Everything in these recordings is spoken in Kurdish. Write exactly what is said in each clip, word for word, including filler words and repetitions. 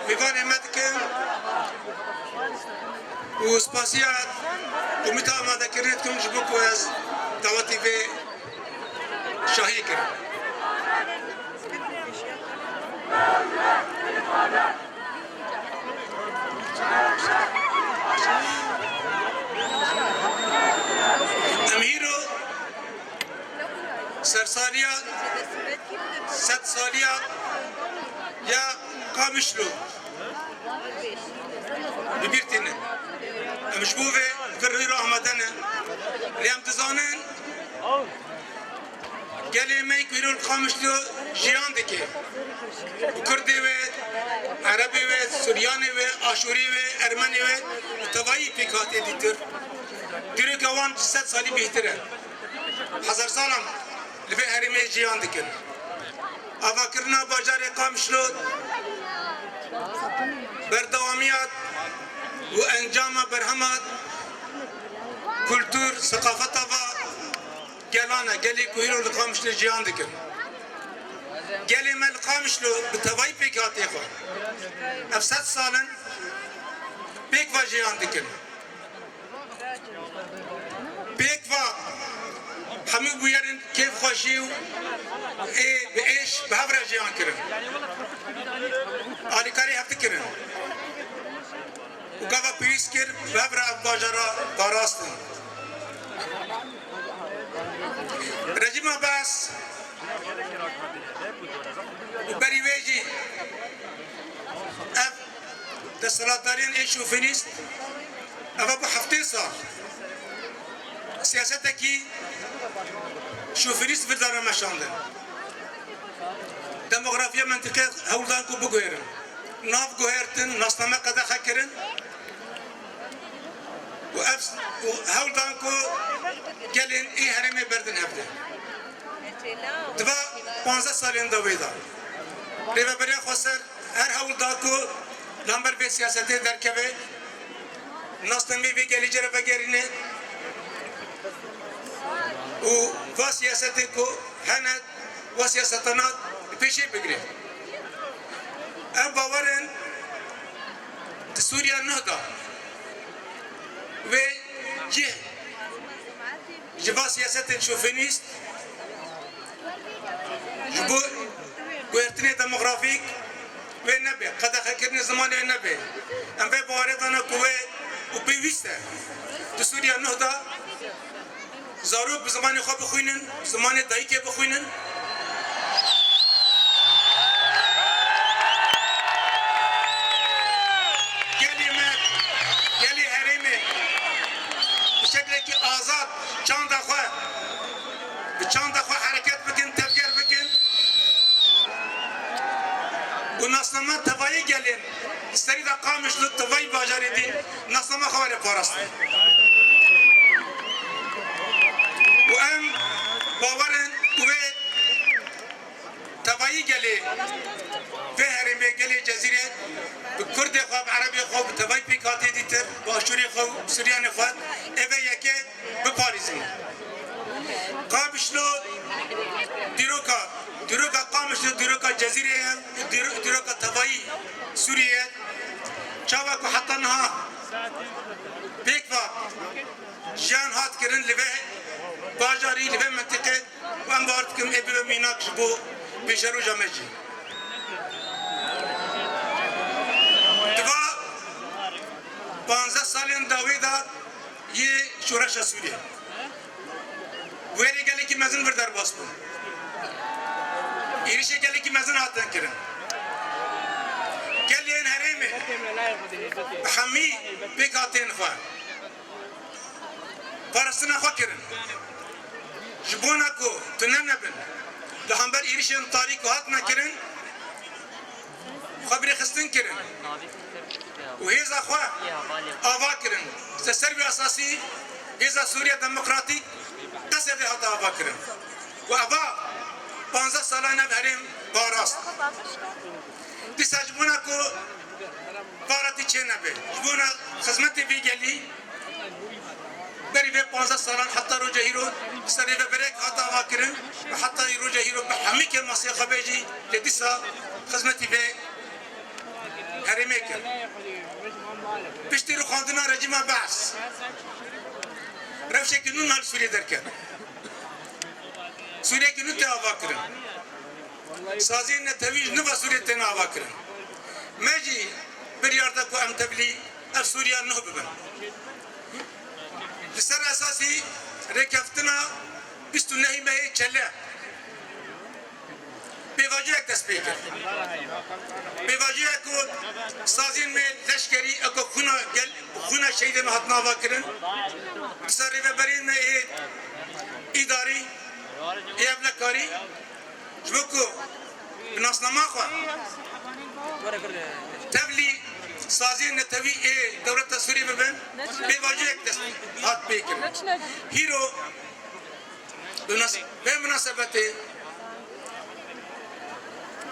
Pîvanê me dikim û spasiya komîta amadekirinê dikim ji bo ku ez dawetî vê şahiyê kirim. Em îro sersaliya sed saliya ya Qamişlo bi bîr tînin. Em ji bo vê vir hîro amade ne. Lê em dizanin gelê me ku îro li Qamişlo jiyan dike. Û Kurdê wê, Erebê wê, Suryanê wê, Aşûrê wê, Ermenê wê, bi tevayî pêk hatiye dîtir. Dîroka wan ji sed salî bêhtir e. Hezar salan li vê herêmê jiyan dikin. Avakirina bajarê Qamişlo berdewamiya û encama berhema kultur, seqafeta va gelan e, gelê ku îro li Qamişlo jiyan dikin. Gelê me li Qamişlo bi tevayî pêkhatê xwe ev sed sal in pêk ve jiyan dikin. Pêk va hemû bûyerên kêfxweşî û ê bi êş bi hev re jiyan kirin. Alîkarî hev dikirin. Û gava pêwîst kir bi hev re ev bajara parastin. Rejîma Bees û berî wê jî ev desthilatdariyên ê şofînîst, eva bi heftê sal siyasetekî şofînîst vir dane meşandin. Demografiya mentiqê hewl dan ku biguhêrin. Nav guhertin, nasname qedexe kirin û ev û hewl dan ku gelên ê herêmê berdin hevdê. Di va panzdeh salên dawî de Rêveberiya Xweser her hewl da ku li hember vê siyasetê derkeve, nasnameyê vê gelî cere vegerîne û va siyasetê ku hene, va siyasetana li pêşê bigire. Em bawer in di Sûriya nuh de wê cih ji va siyasetên şofînîst ji bo guhertinê demografîk wê nebe, qedexekirinê zimanê wê nebe. Em vê bawerê dane ku wê û pêwîst e di Sûriya nuh de zarok bi zimanê xwe bixwînin, zimanê dayikê bixwînin. Gelê me, gelê herêmê bi şeklekî azad çanda xwe, bi çanda xwe hereket bikin, tevger bikin û nasnama tevayê gelên li serî de Qamişlo, tevayî bajarê din nasnama xwe were parastin. Û em bawer in ku wê tevayî gelê vê herêmê, gelê Cezîrê bi Kurdê xwe, bi Erebê xwe, bi tevayî pêkhatê dîtir, bi Aşûrê xwe û bi Suryanê xwe ê vê yekê biparêzin. Qamişlo dîroka, dîroka Qamişlo dîroka Cezîrê ye, dîro-, dîroka tevayî Sûriyê ye. Çawa ku heta niha pêk va jiyan hat kirin li vê bajarî, li vê mentiqê, û em bawer dikim ê bibe mînak ji bo pêşeroja me jî. Di va panzdeh salên dawî de yê şoreşa Sûriyê, wêrê gelekî mezin vir derbas bûn. Êrişê gelekî mezin hatin kirin. Gelên herêmê bi hemî pêkhatên xwe parastina xwe kirin. Ji bona ku tune nebin, li hember êrişên tarî ku hatine kirin, xwe bi rêxistin kirin û hêza xwe ava kirin. Li ser vê esasî hêza Sûriya Demokratîk destê vê hate ava kirin. Û eva panzdeh salan ev herêm parast. Dîsa ji bona ku paratî çê nebe, ji bona xizmetê vê gelî berî vê panzdeh salan heta roja hîro bi ser rêveberek hate ava kirin û heta roja hîro bi hemî kêmasê xwe bê jî lê dîsa xizmetî vê Herêmê kir. Piştî rûxandina rejîma Be'es, rewşeke nû li Sûriyê derket. Sûriyeke nû tê avakirin. Saziyên netewî ji nû ve Sûriyê tên avakirin. Me jî biryar da ku em tevlî ev Sûriya nuh bibin. Li ser esasî rêkeftina bîst û nehê mehê Çele pêvajoyek dest pê kir. Pêvajoyek ku saziyên me leşkerî, eko xwîna gel, xwîna şehîdê me hatin avakirin. Li ser rêveberiyên me ê îdarî, ê ewlekarî, ji bo ku bi nasnama xwe tevlî saziyên netewî ê dewleta Sûriyê bibin, pêvajoyek dest hat pê kirin. Hîro bi nas-, vê minasebetê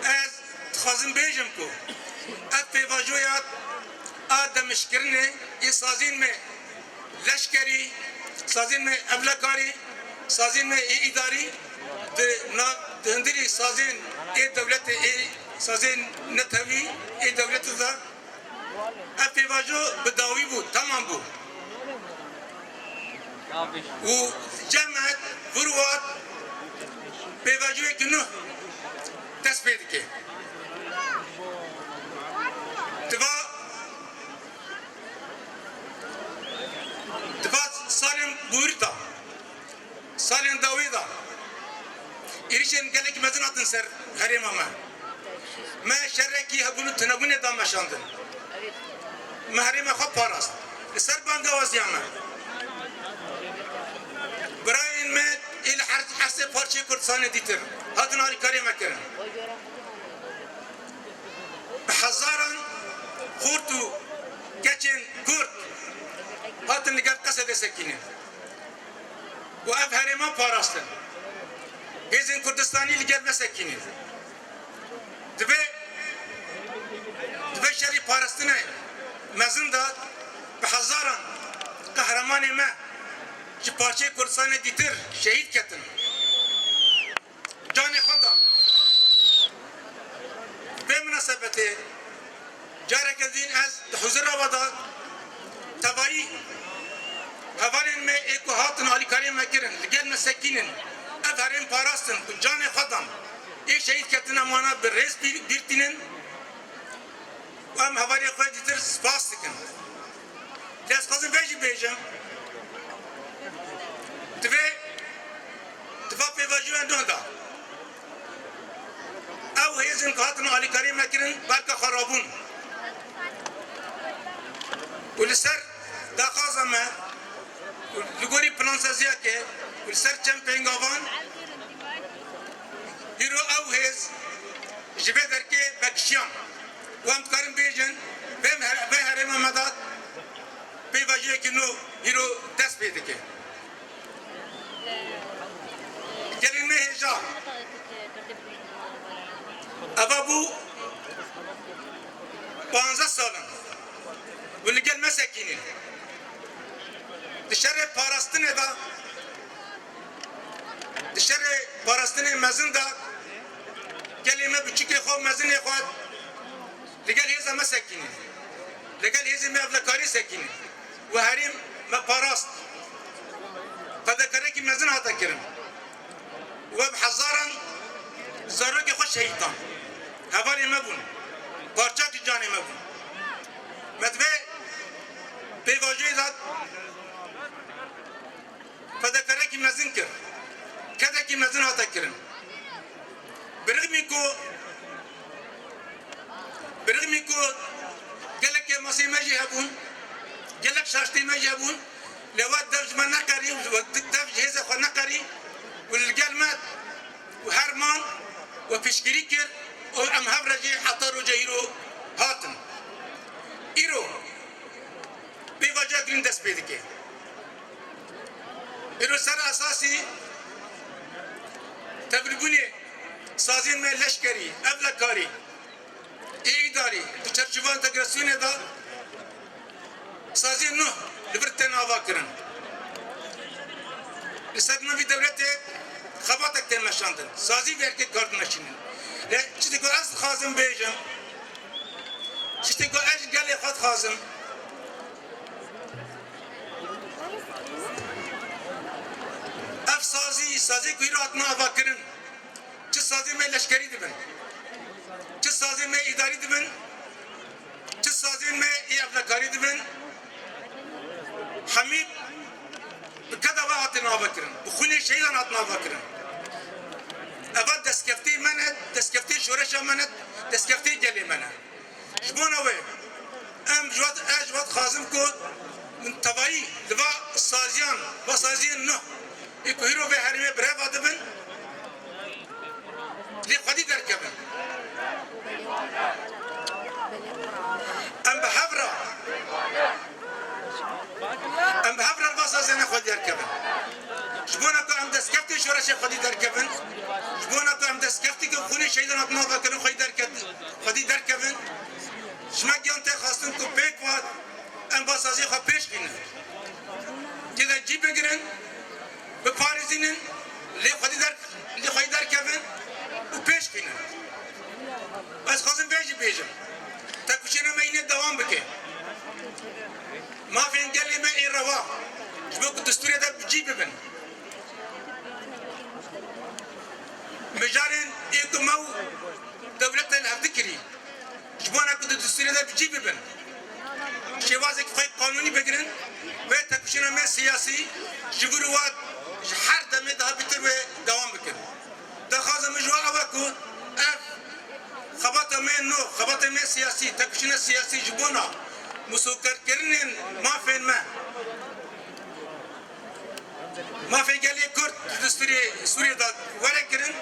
ez dixwazim bêjim ku ev pêvajoya a demîşkirinê ê saziyên me leşkerî, sazên me ewlekarî, sazên me ê îdarî di nav, di hundirî sazên ê dewletê, ê sazên netewî ê dewletê de ev pêvajo bi dawî bû, temam bû. Û cem me vir wat pêvajoyekî nû dest pê dike. Di va Di va salên bûrî de, salên dawî de, êrîşên gelekî mezin hatin ser herêma me. Me şerekî hebûn û tunebûnê da meşandin. Me herêma xwe parast. Li ser bangewaziya me, birayên me ê li her, her sê parçeyê Kurdistanê dîtir hatin alîkariyê me kirin. Bi hezaran xort û keçên Kurd hatin li gel Qesedê sekînin û ev herêma parastin. Hêzên Kurdistanî li gel vesekînin. Di vê, di vê şerî parastinê mezin de bi hezaran qehremanê me ji parçeyê Kurdistanê dîtir şehîd ketin. Canê xwe dan. Bi vê minasebetê careke din ez di huzura we de tevayî hevalên me ê ku hatin alîkariyê me kirin, li gel me sekînin, ev herêm parastin ku canê xwe dan, ê şehîd ketine wana bi rêz bîr, bîr tînin. Em hevalê xwe dîtir spas dikin. Lê ez xwazim vê jî bêjim. Divê, di va pêvajoya nû de ew hêzên ku hatin alîkariyê me kirin, berka xwe rabûn. Û li ser daxwaza me, û li gorî plansaziyeke, û li ser çend pêngavan, îro ew hêz ji vê derkê vekişiyan. Û em dikarin bêjin, vê her-, vê herêma me de pêvajoyekî nû îro dest pê dike. Gelên me hêja. Eva bû panzdeh sal in. Û li gel me sekînin. Di şerê parastinê de Di şerê parastinê mezin de gelê me biçûkê xwe û mezinê xwe li gel hêza me sekînin. Li gel hêzên me ewlekarî sekînin. Û herêm me parast. Fedekariyekî mezin hate kirin. Û bi hezaran zarokê xwe şehîd dan. Hevalê me bûn. Parçeyekî canê me bûn. Me divê pêvajoyê de Fedekariyekî mezin kir. Kedekî mezin hate kirin. Bi rixmî ku, bi rixmî ku gelek kêmasê me jî hebûn, gelek şaştê me jî hebûn, lê we dev ji me neqerî, we dev ji hêzê xwe neqerî û li gel me û her man we piştgirî kir û em hev re jî heta roja îro hatin. Îro pêvajoya girîng dest pê dike. Îro ser esasî tevlîbûnê saziyên me leşkerî, ewlekarî, ê îdarî, di çerçoveya entegrasyonê de saziyên nû li vir tên avakirin. Li ser navî dewletê xebatek tên meşandin. Sazî vê yekê kar dimeşînin. Lê çi digo ez dixwazim bêjim, Tiştê ku ez ji gelê xwe dixwazim, ev sazî, sazî ku îro hatina avakirin, çi sazên me leşkerî dibin, çi sazên me îdarî dibin, çi sazên me ê evlekarî dibin, hemî bi keda we hatin avakirin, bi xwînê şehîdan hatin avakirin. Eva destkeftê me ne, destkeftê şoreşa me ne, destkeftê gelê me ne. Ji bona wê em ji we, ez ji we dixwazim ku min tevayî li va saziyan, va saziyên nû ê ku hîro vê herêmê bi reva dibin, lê xwedî derkevin. Em bi hev re, em bi hev re li va saziyane xwedî derkevin. Ji bona ku em destkeftê şoreşê xwedî derkevin, ji bona ku em destkeftê ku xûnê şehîdan hatin avakirin xwedî derke-, xwedî derkevin, ji me giyan tê xwestin ku pêk ve em va saziyê xwe pêş xînin. Tê de cî bigirin, biparêzînin, lê xwedî der-, lê xwedî derkevin û pêş xînin. Ez xwazim vê jî bêjim. Têkoşîna me yine dewam bike. Mafên gelê me ê rewa, ji bo ku destûrê de bi cî bibin. Mijarên ê ku me û dewlete li hev dikirî, ji bona ku di destûrê de bi cî bibin, şêwazek xwe qanûnî bigirin, wê têkoşîna me siyasî ji vir û wat ji her demê daha bitir wê dewam bikin. Daxwaza min ji we ew e ku ev xebata me nû, xebata me siyasî, têkoşîna siyasî ji bona musûkerkirinên mafên me, mafê gelê Kurd di Sûriyê, Sûriyê de were kirin,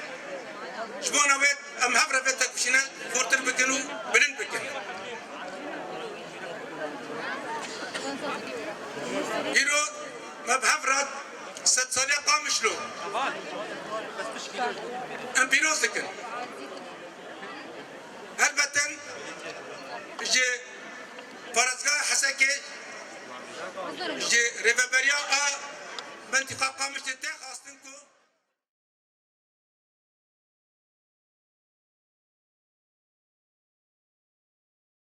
ji bona wê em hev re vê têkoşîne xurtir bikin û bilind bikin. Îro me bi hev re sedsaliya Qamişlo em pîroz dikin. Helbete ji parêzgeha Hesekê, ji rêveberiya a mentiqa Qamişlê tê